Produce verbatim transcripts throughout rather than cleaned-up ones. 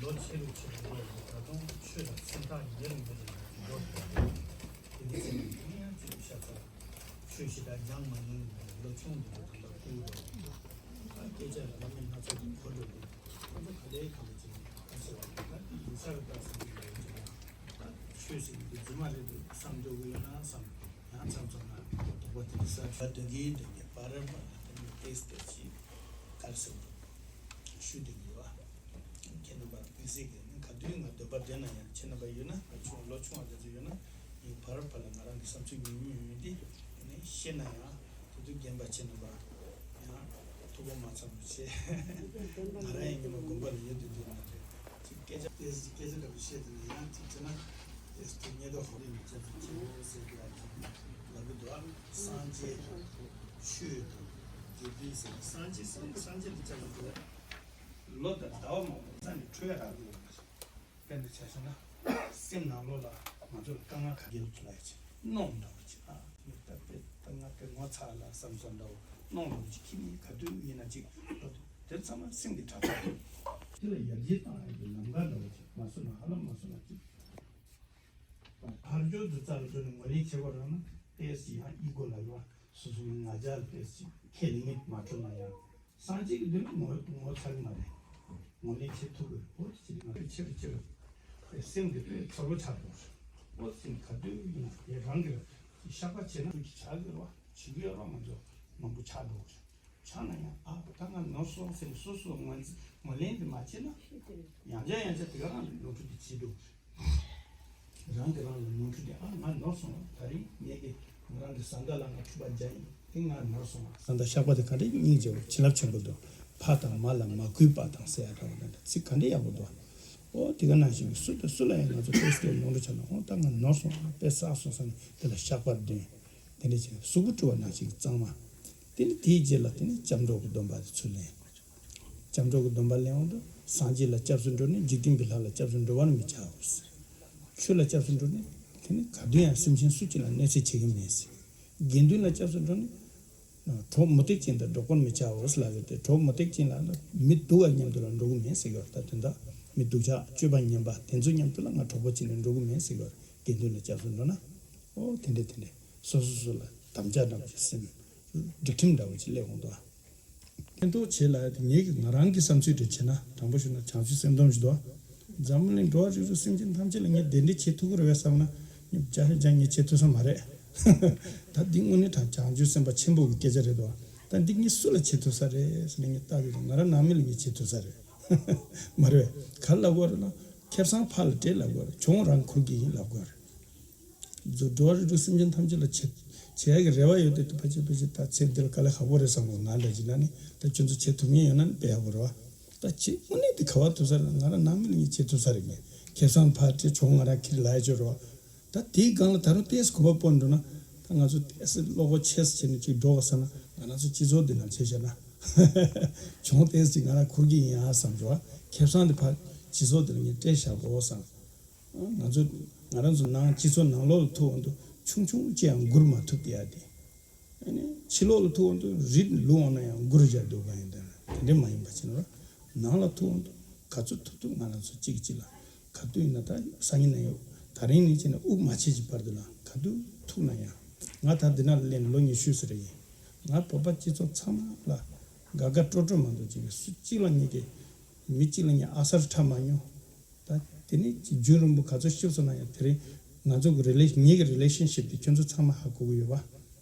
ལོ་ཆེ་རུ་ཆེ་རུ་འགྲོ་བཞིན། ད་དུང་ཆོས་ལ་སེམས་ཐག་ཉེ་རུ་ཉེ་རུ་འགྲོ་བཞིན། དེ་འདྲའི་ཚེ་ནས་ཡང་ཅིག་ཤ་ཚ། ཆོས་ཞེ་དྲག་སྦྱངས་མ་མྱོང་བའི་ལོ་ཆུང་འདི་ལ་ད་ལྟ་སྐུལ་འགྲོ། ད་སྐད་ཆ་ལ་ལ་མི་སྣ་ཚོགས་ཀྱི་གོ་འགྲོ་དུས། ཁོ་ཚོ་ག་ལེ་ག་ལེ་ཅིག་ཨ་ཟེར་བ་ད་དེ་ཡིན་ས་རེད་ད་བསམ་གྱི་ཡོད་ཅིག་ད་ཆོས་ཟེར་གྱི་འདི་རྫུན་མ་རེད་འདུག་བསམ་འགྲོ་གི་ཡོད་ན་བསམ། ཡང་མཚམས་མཚམས་ན་དོགས་པ་དེ་འདྲ་ཟ། ད་དོན་གྱི་དོན་གྱི་བར་བར་ལ་དེ་ནི་ཏེས་ཏེ་ཅིག་གར་སེང་ཞུ་དེ་ཡོད་བ། ཁྱེད་རྣམ་པར་དཔེ་གཟིགས་ཀྱི་ནི་ག་དུས་ང་འདོད་པ་འདོད་ན་ཡང་ཁྱེད་རྣམ་པ་ཡོད་ན་ང་ཆུང་ལོ་ཆུང་བ་དེ་ཚོ་ཡོད་ན་ཡིན་བར་བར་ལ་ང་རང་གི་བསམ་ཚུལ་ཉུང་ཉུང་ཡོད་དེ་ནི་ཤེས་ན་ཡང་དེ་དུས་རྒན་པ་ཁྱེད་རྣམ་པ་ཡང་ཐུགས་ཁུར་མ་ཚང་བ་བྱས། ང་རང་ཡང་ཉི་མ་དགོན་པ་ལ་ཡོད་དུས་འདུག་ན་རེད། ཅིག་སྐད་ཆ་ཏེས་སྐད་ཆ་འདྲ་པོ་བཤད་དེ་ན་ཡང་ཅིག་བྱས་ན་ཏེས་དེ་ཉེ་དོ་ཧོ་རི་མི་ཅག་ཅིག་ཅིག་ཟེར་གི་ཡ་ཅིག་ལབ་གི་འདུག་ཨ། སངས་རྒྱས་དང་ཆོས་དང་དགེ་འདུན་ཟེར་ན་སངས་རྒྱས་ཟེར་ན་སངས་རྒྱས་དེ་ཅག་གི་འདུག་ལོ་དང་ཟླ་བ་མང་པོ་རྩ་ནས་འཕྲོད་ཡ་རག་གི་ཡོད་མ་རེད། དཔེར་ན་ཆ་བཞག་ན་སེམས་ནང་ལོགས་ལ་ང་ཚོ་ལ་དཀའ་ངལ་ག་གེ་ལ་ཐུག་ལ་ཡ་ཅིག་གནོང་འདྲ་བོ་ཅིག་ཨ། ད་དཔེ་ད་ང་དཔེ་ངོ་ཚ་ལ་བསམ་ཚོར་འདྲ་བོ་གནོང་འདྲ་བོ་ཅིག་ཁྱིམ་ནས་ག་དུས་ཡིན་ན་ཅིག་ལོ་དེ་ཚང་མ་སེམས་ཀྱི་གྲགས་པ་རེད། དེ་ལ་ཡར་རྒྱས་བཏང་ཡག་གི་ལམ་ཁ་འདྲ་བོ་ཅིག་མ་བཟོས་ན་ཧ་ལམ་མ་བཟོས་ན་ཅིག་ཕར་ཕྱོགས་སུ་རྩ་ལ་འགྲོ་ནས་ངོས་ལེན་བྱེད་དགོས་རག་ན་ཏོག་ཙམ་ཡང་ཨི་གོ་ལ་ཡོད་སོ་སོའི་ང་རྒྱལ་ཏོག་ཙམ་ཁས་ལེན་མི་མ་བྱུང་ན་ཡང་། སངས་རྒྱས་ཀྱི་མདུན་ལ་ངོ་ངོ་ཚ་གི་མ་རེད། ངོས་ལེན་བྱེད་ཐུབ་ཀྱི་རེད། འོ་ཅི་ལ་ང་ཚོས་ཆེ་རུ་ཆེ་རུ་སེམས་ཀྱི་དཔེ་ཚོར་བ་ཆགས་འགྲོ་རེད། འོ་སེམས་ག་དུས་ཡིན་ན་དེ་རང་གི་བཤགས་པ་བྱེད་ན་ཅིག་བྱ་དགོས་རེད་བ། བྱེད་ཀྱི་ཡོད་ར་མ་འཇོག་མང་པོ་ཆགས་འགྲོ་རེད། ཆགས་ན་ཡང་ཨ་ད་ང་ནོར་སོང་ཟེར་ནས་སོ་སོ་ངོས་ངོས་ལེན་དེ་མ་བྱེད་ན་ཡང་བསྐྱར་ཡང་བསྐྱར་དེ་ག་རང་ལ་ནོར་འཁྲུལ་དེ་བྱེད་འགྲོ། རང་གིས་རང་ལ་ནོར་འཁྲུལ་དེ་ཨ་ང་ནོར་སོང་། ད་རིང་ངས་ཀྱི་ང་རང་གི་བཟའ་ཟླ་ལ་ང་འཁྲུལ་པ་འཇལ་ཡིན། དེ་ང་ནོར་སོང་། བཟའ་ཟླ་བཤགས་པ་དེ་ག་འདྲའི་སྙིང་རྗེ་བོ་བྱིན་རླབས་ཆེན་པོ་འདུག་ཕ་དང་མ་ལ་མ་གུས་པ་དང་ཟེར་ཡ་འདྲ་བོ་འདྲ་འདྲ་ཚིག་ག་འདྲའི་ཡག་པོ་འདུག་ཨོ་དེ་ག་ནང་བཞིན་གྱི་སུ་དང་སུ་ལ་ཡང་ང་ཚོ་ཏོག་ཙམ་ནོར་འཁྲུལ་ཆགས་ན་ཨོ་ད་ང་ནོར་སོང་ཨ་དཔེ་བསགས་སོང་བསམ་ནས་དེ་ལ་བཤགས་པར་འདོན། དེ་འདྲ་བྱས་ནས་གཟུགས་པོ་བཀྲུ་བ་ནང་བཞིན་གྱི་གཙང་མ། དེ་ནི་དེའི་རྗེས་ལ་དེ་ནི་སྐྱབས་འགྲོ་གི་སྡོམ་པ་དེ་ཚུར་ལེན། སྐྱབས་འགྲོ་གི་སྡོམ་པ་ལེན་འོང་དུས་སངས་རྒྱས་ལ་སྐྱབས་སུ་འགྲོ་ནས་འཇིག་རྟེན་པའི་ལྷ་ལ་སྐྱབས་སུ་འགྲོ་བར་མི་བྱའོ། ཆོས་ལ་སྐྱབས་སུ་འགྲོ་ནས་དེ་ནི་ག་དུས་ཡང་སེམས་ཅན་སུ་གཅིག་ལ་གནོད་འཚེ་བྱེད་ཀྱི་མེད་ཟེར། དགེ་འདུན་ལ་སྐྱབས་སུ་འགྲོ་ནས་གྲོགས་མུ་སྟེགས་ཅན་དང་འགྲོགས་པར་མི་བྱའོ་ལབ་ཡོད་དེ། གྲོགས་མུ་སྟེགས་ཅན་ལ་ནི་མི་སྡུག་པ་མཉམ་དུ་ལ་འགྲོ་གི་མེད་ཟེར་གྱི་ཡོད་རེད། ད་དོན་དག་མི་སྡུག་ཅག་སྤྱོད་པ་ངན་པ་དེ་ཚོ་མཉམ་དུ་ལ་ང་གྲོགས་པོ་བྱས་ནས་འགྲོ་གི་མེད་ཟེར་གྱི་ཡོད་རེད། དགེ་འདུན་ལ་སྐྱབས་སུ་འགྲོ་ན་ཨོ་དེ་འདྲས་དེ་འདྲས་སོ་སོ་སོ་ལ་དམ་བཅའ་འདྲ་བོ་ཅིག་སེམས་སྒྲིག་ཁྲིམས་འདྲ་བོ་ཅིག་སླེབས་འོང་འདུག་ཨ། ཕན་ཐོགས་བྱེད་ལ་ཡ་དེ་ངེད་ཀྱི་ང་རང་གི་བསམ་ཚུལ་དེ་བྱས་ན་དྲང་པོ་ཞུ་ན་བྱང་ཆུབ་སེམས་སྡོམ་ཞིག་འདུག་འཛམ་བུ་གླིང་འགྲོ་བ་རིགས་དྲུག་སེམས་ཅན་ཐམས་ཅད་ལ་ངས་གདན་འདྲེན་བྱེད་ཐུབ་ཀྱི་རེད་བས་བསམ་ན་ངས་བརྒྱ་ཆ་བརྒྱ་ངས་བྱེད་ཐུབ་ས་མ་རེད། ད་འདི་དངོས་གནས་དྲང་བྱང་ཆུབ་སེམས་དཔའ་ཆེན་པོ་གི་སྐད་ཆ་རེད་འདུག་ད་འདི་ངས་སུ་ལ་བྱེད་ཐུབ་ས་རེད་ཟེར་ནས་ངས་བལྟ་གི་འདུག་ང་རང་ནང་མི་ལ་ངས་བྱེད་ཐུབ་ས་རེད། མ་རེད་བས། ག་རེ་ལབ་དགོས་རེད་ན་ཁེ་བཟང་ཕར་ལ་སྤྲད་ལབ་དགོས་རེད། གྱོང་རང་འཁུར་གྱི་ཡིན་ལབ་དགོས་རེད། འགྲོ་བ་རིགས་དྲུག་སེམས་ཅན་ཐམས་ཅད་ལ་བྱེད་བྱེད་ཡག་གི་རེ་བ་ཡོད་དེ། ད་ཕལ་ཆེར་ཕལ་ཆེར་ད་ཚེ་འདི་ལ་དཀའ་ལས་ཁག་པོ་རེད་བསམ་གི་ང་འདྲ་ཅིག་ན་ནི་ད་ཁྱོད་ཚོ་བྱེད་ཐུབ་མཁན་ཡོད་ན་ནི་དཔེ་ཡག་པོ་རེད་བ། ད་བྱེད་དངོས་གནས་དེ་ག་བ་ཐུབ་ས་རེད། ང་རང་ནང་མི་ལ་ངས་བྱེད་ཐུབ་ས་རེད། ངས་ཁེ་བཟང་ཕར་སྤྲད་གྱོང་ང་རང་ཁྱེར་ལབ་ཡ་ཅིག་ཡོད་རེད་བ། ད་དེའི་སྒང་ལ་ད་རུང་ཏོག་ཙམ་གོམ་པ་སྤོ་འགྲོ་ན་ད་ང་ཚོ་ཏོག་ཙམ་བློ་ཁོག་ཆེ་ཙམ་བྱས་ནས་ཅིག་འགྲོ་བ་བསམ་ན་ང་རང་ཚོ་སྤྱི་ཚོགས་འདི་ནང་བྱས་བཞག་ན་གྱོང་ཏོག་ཙམ་ཅིག་ང་རང་འཁུར་གྱི་ཡིན་ཨ་བསམ་འགྲོ་བ། ཁེ་བཟང་དེ་ཕར་སྤྱི་ཚོགས་འདི་ལ་ངས་སྤྲད་བཞག་གོ་བསམ། ང་ཚོ་ང་རང་ཚོ་ནང་སྤྱི་ཚོགས་ནང་ལོགས་ལ་ཐུག་འོང་དུས་ཆུང་ཆུང་ཅིག་ཡང་སྒུར་མ་ཐུབ་བསྡད་ཡ་དེ། ཨ་ནི་ཕྱི་ལོགས་ལ་ཐུག་འོང་དུས་རི་ལུ་འོང་ན་ཡང་སྒུར་བཞག་འདུག་ག་ཡིན་ད་དེ་འདྲ་མ་ཡིན་པ་བྱས་ན་ར་ནང་ལ་ཐུག་འོང་དུས་ག་ཚོད་ཐུབ་ཐུབ་ང་རང་ཚོ་གཅིག་གིས་གཅིག་ལ་ག་དུས་ཡིན་ན་ད་སང་ཉིན་ནས་ཡོད་ད་རིང་ནས་བྱས་ནས་དབུགས་མ་ཆད་ཀྱི་བར་དུ་ལ་ག་དུས་ཐུག་ན་ཡང་ང་ད་འདི་ན་སླེབས་ལོ་ཉི་ཤུ་ཙམ་རེད་ཡིན། ང་བོད་པ་སྤྱི་ཚོགས་ཚང་མ་ལ་དགའ་དགའ་སྤྲོ་སྤྲོ་མ་གཏོགས་ཅིག་སུ་གཅིག་ལ་ངས་ཀྱི་མི་གཅིག་ལ་ངས་ཨ་གསར་འཁྲབ་མ་མྱོང་། ད་དེ་ནས་རྒྱུན་རིང་པོ་ག་ཚོད་ཤི་སོང་ན་ཡང་དེ་རིང་ང་ཚོ་གི་རི་ལེ་ངེད་ཀྱི་རི་ལེ་ཤན་ཤིབ་དེ་ཁྱོད་ཚོ་ཚང་མ་ཧ་གོ་གི་ཡོད་པ།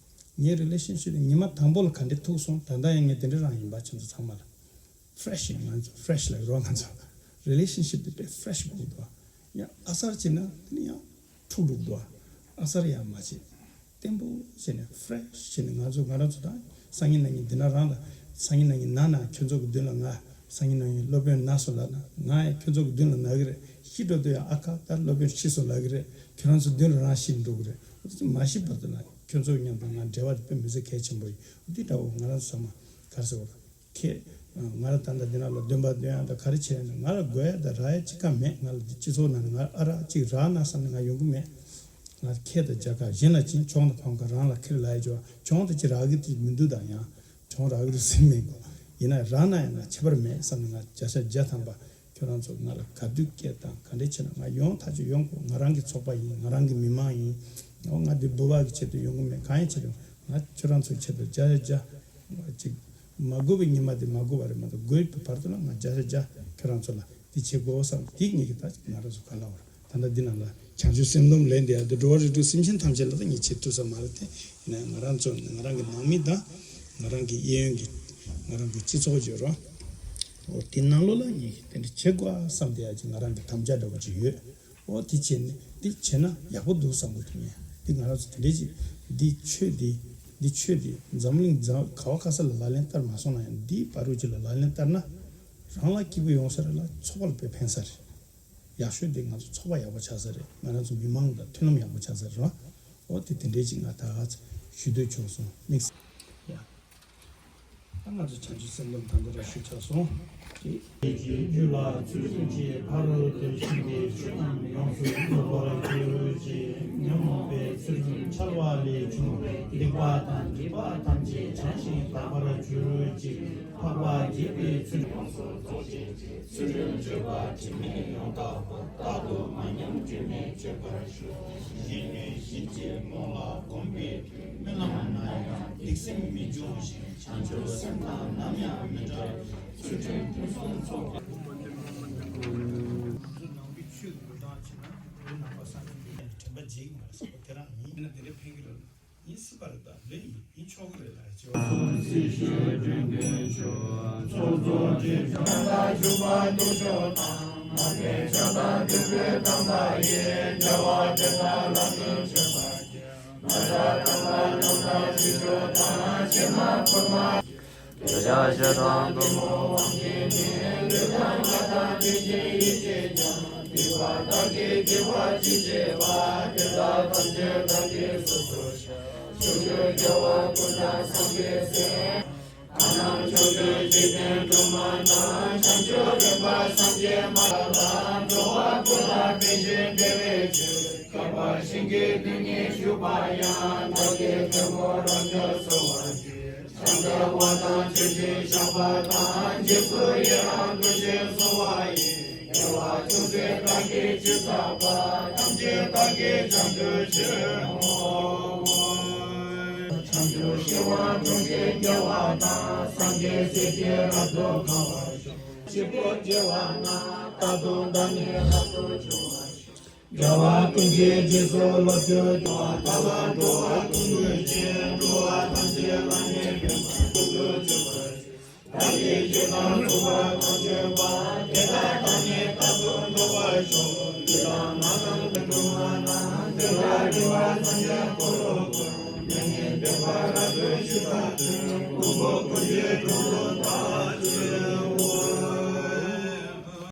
ངའི་རི་ལེ་ཤན་ཤིབ་དེ་ཉི་མ་དང་པོ་ལ་ག་འདྲ་ཐུག་སོང་། ད་ལྟ་ཡང་ངས་དེ་འདྲ་རང་ཡིན་པ། ཁྱོད་ཚོ་ཚང་མ་ལ་ཕི་རེ་ཤི་ཡིན། ང་ཚོ་ཕི་རེ་ཤི་ལབ་རོགས། ང་ཚོ་རི་ལེ་ཤན་ཤིབ་དེ་དཔེ་ཕི་རེ་ཤི་དགོས་འདུག་ཡང་ཨ་གསར་བྱས་ན་དེ་ནི་ཡང་འཁྲུག་འགྲོ་གི་འདུག་ཨ་གསར་ཡང་མ་བྱེད། བརྟན་པོ་བྱས་ནས་ཕི་རེ་ཤི་བྱས་ནས་ང་ཚོ་ང་རང་ཚོ་དང་སང་ཉིན་གནངས་ཉིན་འདི་ན་རང་ལ་སང་ཉིན་གནངས་ཉིན་ན་ན་ཁྱོད་ཚོ་གི་མདུན་ལ་ང་སང་ཉིན་གནངས་ཉིན་སློབ་དཔོན་ན་སོ་ལ་ན་ང་ཡང་ཁྱོད་ཚོ་གི་མདུན་ལ་ན་གི་རེད། ཤི་འགྲོ་དུས་ཡང་ཨ་ཁ་ད་སློབ་དཔོན་ཤི་སོ་ལབ་གི་རེད། ཁྱོད་རང་ཚོ་མདུན་ལ་རང་ཤི་འགྲོ་གི་རེད། འོ་དེ་ཚོ་མ་ཤི་བར་དུ་ལ་ཁྱོད་ཚོ་མཉམ་དུ་ང་འབྲེལ་བ་དེ་དཔེ་མི་སྲིད་གལ་ཆེན་པོ་ཡིན། འོ་དེ་འདྲ་བོ་ང་རང་ཚོ་ཚང་མ་ག་རེ་ཟེར་བ་ཁྱེད། ང་ལ་ད་ལྟ་འདི་ན་ལ་འདོན་པ་འདོན་ཡག་དང་ག་རེ་བྱས་ན་ང་ལ་དགོས་ཡག་དང་རག་ཡག་ཅི་ག་མེད། ང་ལ་འདི་སྤྱི་ཚོགས་ནང་ནས་ང་ཨ་རག་ཅིག་རག་ན་བསམ་ནས་ང་ཡོང་གི་མེད། ང་ཁྱེད་དང་མཇལ་ཁ་གཞན་ལ་ཅིག་གྱོང་དང་ཕམ་ཁ་རང་ལ་ཁེར་ལབ་ཡག་ཅོ་གྱོང་དེ་ཅི་རག་གི་དེ་མི་འདུག་ད་ཡང་གྱོང་རག་གི་རེད་ཟེར་མེད་གོ། ཡིན་ན་རག་ན་ཡང་ང་ཁྱད་པར་མེད་བསམ་ནས་ང་བརྒྱ་ཆ་བརྒྱ་ཐམ་པ་ ཁྱོད་རང་ཚོ་ང་ལ་ག་དུས་སྐད་བཏང་། ག་འདྲས་བྱས་ན་ང་ཡོང་ཐག་ཆོད་ཡོང་དགོས། ང་རང་གི་ཚོགས་པ་ཡིན། ང་རང་གི་མི་མང་ཡིན། འོ་ང་འདི་འབུལ་བ་གི་ཆེད་དུ་ཡོང་གི་མེད། གང་ཡིན་ཆེད་དུ་ང་ཁྱོད་རང་ཚོའི་ཆེད་དུ་བརྒྱ་ཆ་བརྒྱ་ཅིག་མ་དགོས་པའི་ཉི་མ་དེ་མ་དགོས་པ་རེད་མ་གཏོགས། དགོས་པའི་བར་དུ་ལ་ང་བརྒྱ་ཆ་བརྒྱ་ཁྱོད་རང་ཚོ་ལ་འདི་བྱེད་དགོས་བསམ། དེ་ངེད་ཀྱི་ད་ང་རང་ཚོ་ག་ལ་བར་ད་ལྟ་འདི་ནང་ལ་བྱང་ཆུབ་སེམས་སྡོམ་ལེན་དེ་ཡ་དེ་འགྲོ་བ་རིགས་དྲུག་སེམས་ཅན་ཐམས་ཅད་ལ་ད་ངས་བྱེད་ཐུབ་ས་མ་རེད་དེ། ཡིན་ན་ང་རང་ཚོ་ང་རང་གི་ནང་མི་དང་ང་རང་གི་གཡས་གཡོན་གྱི་ང་རང་གི་སྤྱི་ཚོགས་ཡོད་རོགས། འོ་དེ་ནང་ལོགས་ལ་ངས་དེ་འདྲ་བྱེད་དགོས་བསམ་དེ་ཡ་ཅིག་ང་རང་གི་དམ་བཅའ་འདྲ་བོ་ཅིག་ཡོད། འོ་དེ་བྱས་ནས་འདི་བྱས་ན་ཡག་པོ་འདུག་བསམ་གི་འདུག་ངས་འདི་ང་རང་ཚོ་དེ་འདྲས་ཅིག་འདི་ཆོས་འདི་འདི་ཆོས་འདི་འཛམ་གླིང་འཛམ་ག་བ་ག་ས་ལ་ལག་ལེན་བསྟར་མ་སོང་ན་ཡང་འདི་བར་དུ་ཅིག་ལ་ལག་ལེན་བསྟར་ན་རང་ལ་སྐྱིད་པོ་ཡོང་ས་རེད་ལ་ཚོགས་པ་ལ་དཔེ་ཕན་ས་རེད། ཡག་ཤོས་དེ་ང་ཚོ་ཚོགས་པ་ཡག་པོ་ཆགས་ས་རེད། ང་རང་ཚོ་མི་མང་དང་མཐུན་ལམ་ཡག་པོ་ཆགས་ས་རེད་བ། འོ་དེ་དེ་འདྲས་ཅིག་ང་ད་ག་ཚོད་ཞུ་འདོད་བྱུང་སོང་དམིགས་བསལ་ཡ། ད་ང་ཚོ་བྱང་ཆུབ་སེམས་སྡོམ་ད་འདི་ར་ཞུ་ཆགས་སོང་། ཀྱི་རྒྱུད་ལ་ཚུལ་ཁྲིམས་ཀྱི་ཕ་རོལ་ཏུ་ཕྱིན་པའི་ཆོས་རྣམས་ཡོངས་སུ་རྫོགས་པར་གྱུར་ཅིག་ཉོན་མོངས་པའི་ཚུལ་ཁྲིམས་འཆལ་བ་ལས་བྱུང་བའི་སྡིག་པ་དང་སྒྲིབ་པ་ཐམས་ཅད་བྱང་ཞིང་དག་པར་གྱུར་ཅིག་འཕགས་པ་དགྱེས་པའི་ཚུལ་ཁྲིམས་ཡོངས་སུ་རྫོགས་བྱེད་ཅིག་ཚུལ་ཁྲིམས་སྤྱོད་པ་དྲི་མེད་ཡང་དག་པ། རྟག་ཏུ་མ་ཉམས་སྒྲིབ་མེད་སྤྱོད་པར་ཤོག་གཞན་ནས་གཞན་གྱི་ངོ་ལ་གོམས་པའི་དུས་རྨི་ལམ་ན་ཡང་སྡིག་སེམས་མི་འབྱུང་ཞིང་བྱང་ཆུབ་སེམས་དང་ནམ་ཡང་མི་འབྲལ། ཚུལ་ཁྲིམས་ཕུན་སུམ་ཚོགས་པའི། ནང་པའི་ཆོས་ཀྱི་འགྲོ་སྟངས་བྱས་ན་བོད་ནང་པ་སངས་རྒྱས་པའི་དྲན་པ་བརྗེད་ཀྱི་མ་རེད་ཟེར་བ་དེ་རང་ཡིན། ཡིན་ན་དེ་འདྲ་ཕན་གྱི་རེད། ཡིན་སྲིད་པ་རེད་ད། ལེ་ཡིན་ཡིན་ཆོག་གི་རེད་ལ་ཅེས་པ། སྲིད་ཞུ་སྒྲུབ་མཁན་ཆོས་ཚོགས་གཙོ་གྲས་ཀྱང་ལ་འཇུག་པ་འདུག་ཆོག་དང་མ་ཕན་ཆགས་སྡང་སྡིག་པའི་དམ་པ་ཡིན། དགེ་བ་དེ་དག་ལ་ནི་མཆོད་པ་བགྱི། མ་ཆགས་དམ་པ་རྣམ་དག་ཅི་ཆོས་དང་ཕྱི་མ་ཕུར་མ། འདོད་ཆགས་ཞེ་སྡང་གཏི་མུག་དབང་གིས་མིན། ལུས་དང་ངག་དང་ཅི་བྱེད་ཡིད་ཀྱིས་ཀྱང་། སྡིག་པ་བདག་གིས་སྡིག་པ་ཅི་བྱས་པ། དེ་དག་ཐམས་ཅད་བདག་གིས་སོ་སོར་བཤགས། ཕྱོགས་བཅུའི་རྒྱལ་བ་ཀུན་དགའ་སངས་རྒྱས་སྲས། ཨ་ནམ་ཕྱོགས་བཅུའི་འཇིག་རྟེན་སྒྲོན་མ་དང་། བྱང་ཆུབ་རིམ་པ་སངས་རྒྱས་མ་ལ། འགྲོ་བ་ཀུན་ལ་ཕན་ཞིང་བདེ་བའི་ཕྱིར། བསྐལ་པ་ཞིང་གི་རྡུལ་སྙེད་བཞུགས་པ་ཡང་། བདག་གིས་ཐལ་མོ་རབ་འབྱམས་གསོལ་བ་འདེབས། ཕྱག་འཚལ་བ་དང་མཆོད་ཅིང་བཤགས་པ་དང་། རྗེས་སུ་ཡི་རང་བསྐུལ་ཞིང་གསོལ་བ་ཡི། དགེ་བ་ཅུང་ཟད་བདག་གིས་ཅི་བསགས་པ། ཐམས་ཅད་བདག་གིས་བྱང་ཆུབ་ཕྱིར་བསྔོའོ། བྱང་ཆུབ་ཤིང་དབང་དྲུང་རྒྱས་རྒྱལ་བ་དང་། སངས་རྒྱས་སྲས་ཀྱིས་རབ་ཏུ་གང་བར་ཤོག་སྐྱེས་བུ་དགེ་བ་རྣམས་རྟག་ཏུ་བདག་ནི་རབ་ཏུ་འབྱུང་བར་ཤོག་རྒྱལ་བ་ཀུན་གྱི་རྗེས་སུ་སློབ་ཏུ་སྐྱེ་བ་དག་ལ། འགྲོ་བ་ཀུན་གྱི་རྗེས་འགྲོ་བ་ཐམས་ཅད་ལ་ནི་ཕན་པར་སློབ་ཏུ་བྱེད་པར་བྱེད། བདག་གིས་ཇི་ལྟར་གསུངས་པ་དང་བརྗོད་པ། དེ་ལྟར་བདག་ནི་རྟག་ཏུ་འགྲོ་བར་ཤོག་ལུས་དང་ངག་དང་ལུས་སྒྲུབ་མ་དང་། དེ་ལ་རིམ་པར་སངས་རྒྱས་འཁོར་ལོ་ཀུན། མྱ་ངན་འདས་པ་རབ་ཏུ་ཞི་བ་དང་། ཀུན་དགའ་ཀུན་གྱི་དྲུང་དུ་བདག་སྐྱེའོ།